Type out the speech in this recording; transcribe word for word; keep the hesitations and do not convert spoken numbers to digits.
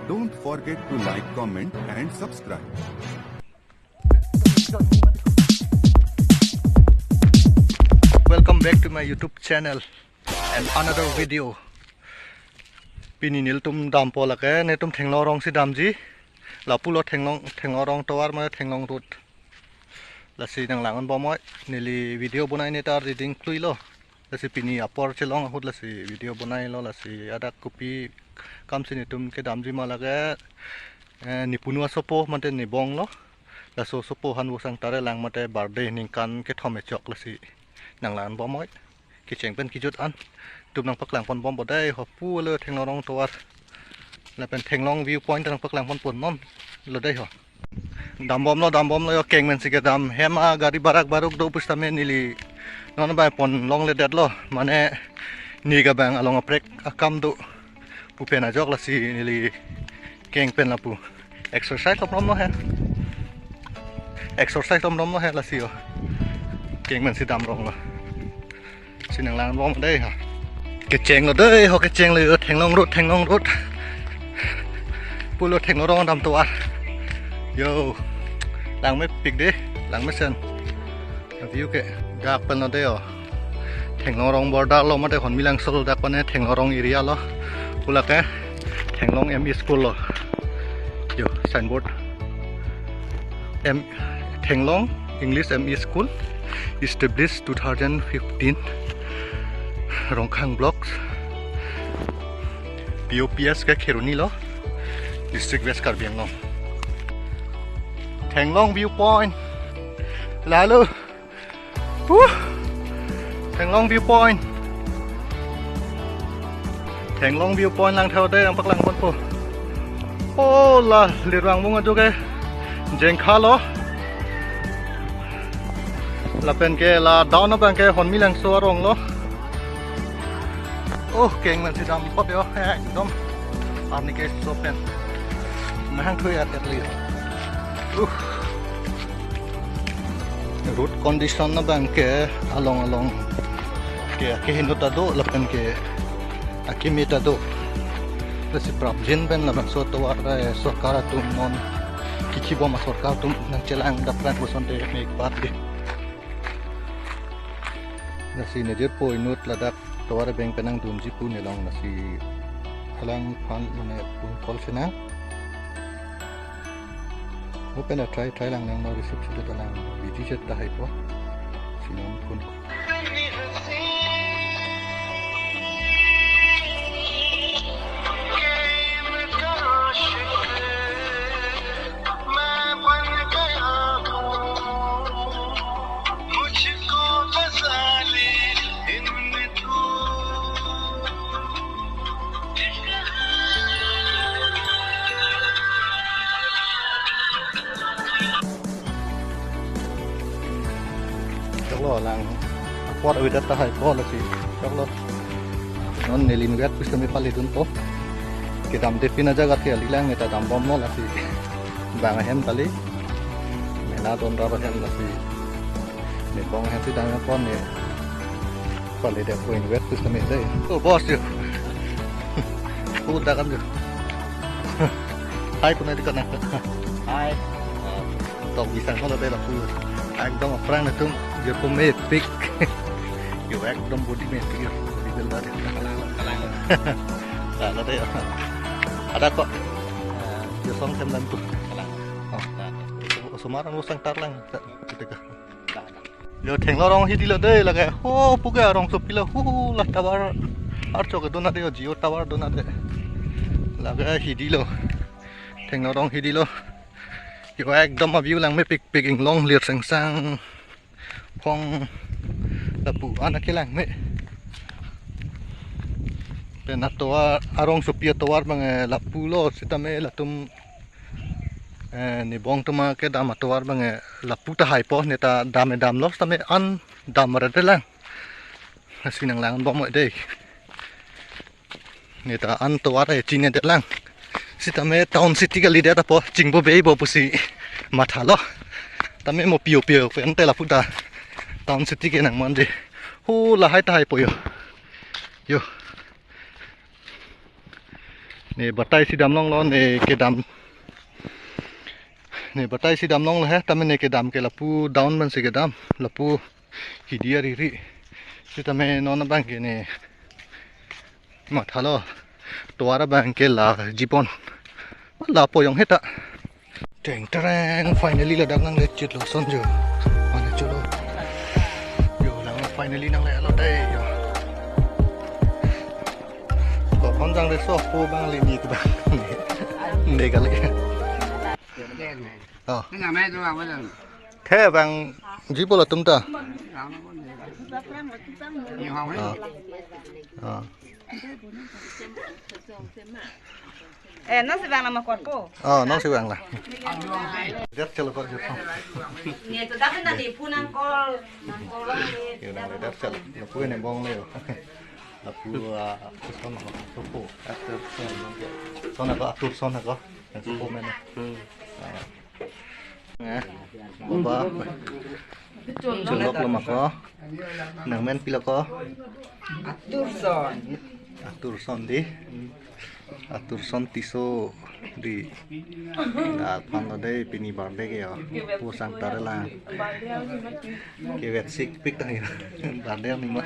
Don't forget to like, comment and subscribe. Welcome back to my YouTube channel and another video. Pini nelitum dampo lake, netum Thenglong arong si damji. Lapulo Thenglong, Thenglong arong tovar mane Thenglong road. Lasi nanglang-un bom noi, neli video bonai ne ta reading kluilo. Lasi pini apor chelong ahut lasi video bonailo, lasi adak kopi kam si netum kedamji ma lake, eh, nepunu asopo mate nebong lo. Laso asopo aphan vosang tare lang mate birthday ningkan kethom echok, lasi nanglang-un bom noi. Kecheng pen kejut an. Netum nangpaklang pon bompo dei ho, pulo Thenglong arong tovar. Lapen Thenglong view point nangpaklang pon pon non lo dei ho. Dambomlo, dambomlo yo, keng pen si kedam. Hem a gari barak baruk do pusitame neli non abang pon longledetlo. Mane ne ke abang along aprek akam do pu pen ajok, lasi neli keng pen lapu exercise lom lom lo he. Exercise lom lom lo he lasi yo. Keng pen si dam rong lo. Si nanglang bom dei ha. Kecheng lo dei ho, kecheng lo yo, Thenglong road, Thenglong road. Pulo Thenglong arong dam tovar. Yo. Langmepik dei, langmesen. View ke dak pen lo dei yo. Thenglong arong border lo mate Hornbillangso lo, dak pen Thenglong arong area lo. Pu lake Thenglong M E school lo. Yo, signboard. M Thenglong English M E School, established two thousand fifteen. Rongkhang Blocks. P O P S ke Kheroni lo. District West Karbi Anglong. Thenglong viewpoint. Lalo. Huh. Thenglong viewpoint. Thenglong viewpoint lang theo dei, nangpaklang ponpo. Oh, la Lirvang mung ajo ke Jengkha lo. Lapen ke la down abang ke Hornbillangso arong lo. Oh, keng pen si dam pop yo, ekdom. Arni ke so pen. Mahang thui at at li. Uh. Road condition abang ke along along ke, ke hino ta do lapen ke akimi ta do. Lasi prapjin pen labangso tovar, eh, sorkar atum non kichi bom, sorkar atum nangchelang dapran puson te mek bat ke. Lasi nejirpo inut ladak tovar abeng pen nangdunji pu nelong, lasi alangphan mane phone call si nang. Mo pen a try, try lang nang no receive si ta lang, busy chet tahai po. Si non phone. Choklo lang. Apor avedetji tahai po lasi. Choklo. Non neli inutvet pusitame pali dunpo. Kedamde pin ajaga ke kali lang, neta dambomlo lasi. Bang ahem kali. Mena don rap ahem lasi. Nebong ahem si dam apor ne. Palidet po inutvet pusitame dei. Oh, boss yo. Pu dakam yo. Hai, punai di kana. Hai. Tok bisang ko lo dei lapu. Ekdom aphrang netum yo, pu mepik. Yo, ekdom body mepik yo. Body builder. Kalang, kalang. Nah, lo dei. Ada kok. Yo, song sem dan tu. Kalang. Oh, nah. Osomar ang usang tarlang. Kita ke. Yo, Thenglong arong hidi lo dei lake. Ho, puke arongsopi lo. Hu, la tower. Archo ke dona dei yo, Jio tower dona dei. Lake hidi lo. Thenglong arong hidi lo. Yo, ekdom a view langmepikpik, inglong lir sengsang. Phong lapu an ke langme. Pen atovar, arongsopi atovar abang, eh, lapu lo sitame latum, eh, nebong atum kedam atovar abang, eh, lapu tahai po, neta dam-e damlo sitame an damredet lang. Lasi nanglang bom dei. Neta an tovar e chininedet lang. Sitame town city kalidet apot chingbo beibo pusi mathalo. Tame mo pio pio pen te lapu ta town city ke nangmande. Ho, lahai tahai po yo. Yo. Ne batai si damlonglo, ne kedam. Ne batai si damlonglo he, tame ne kedam ke lapu down man si kedam, lapu hidi ariri. Sitame non abang ke ne mathalo, tovar abang ke la jipon. La poyong heta. Teng tereng, finally ladak nangle chitlo son jo. Mana chulo. Yo, lang finally nanglelo dei yo. Lo kon jang de so po bang lini ke bang. Dei kali. Oh. Teng amai tu apa tu? The bang jipo latum ta. Ni hong ni. Oh. Oh. Eh, nang si vang nama korpo. Oh, nang si vang la. Dak chalo kok jepang. Ni tu dak na ni pu nang kol, nang kol ni. Yo, nang dak chalo. Lapu ne bong le. Lapu, ah, atur son ho, sopo. Atur son. Son ako, atur son ako. Nang sopo men. Hmm. Ah. Eh, baba. Chulok lo mako. Nang men pilo ko? Atur son. Atur son dei. Atur son Tisso dei. Dak aphan lo dei, pini birthday ke yo. Pu sang tare lang. Ke wet sik pik tang yo. Birthday ni ma.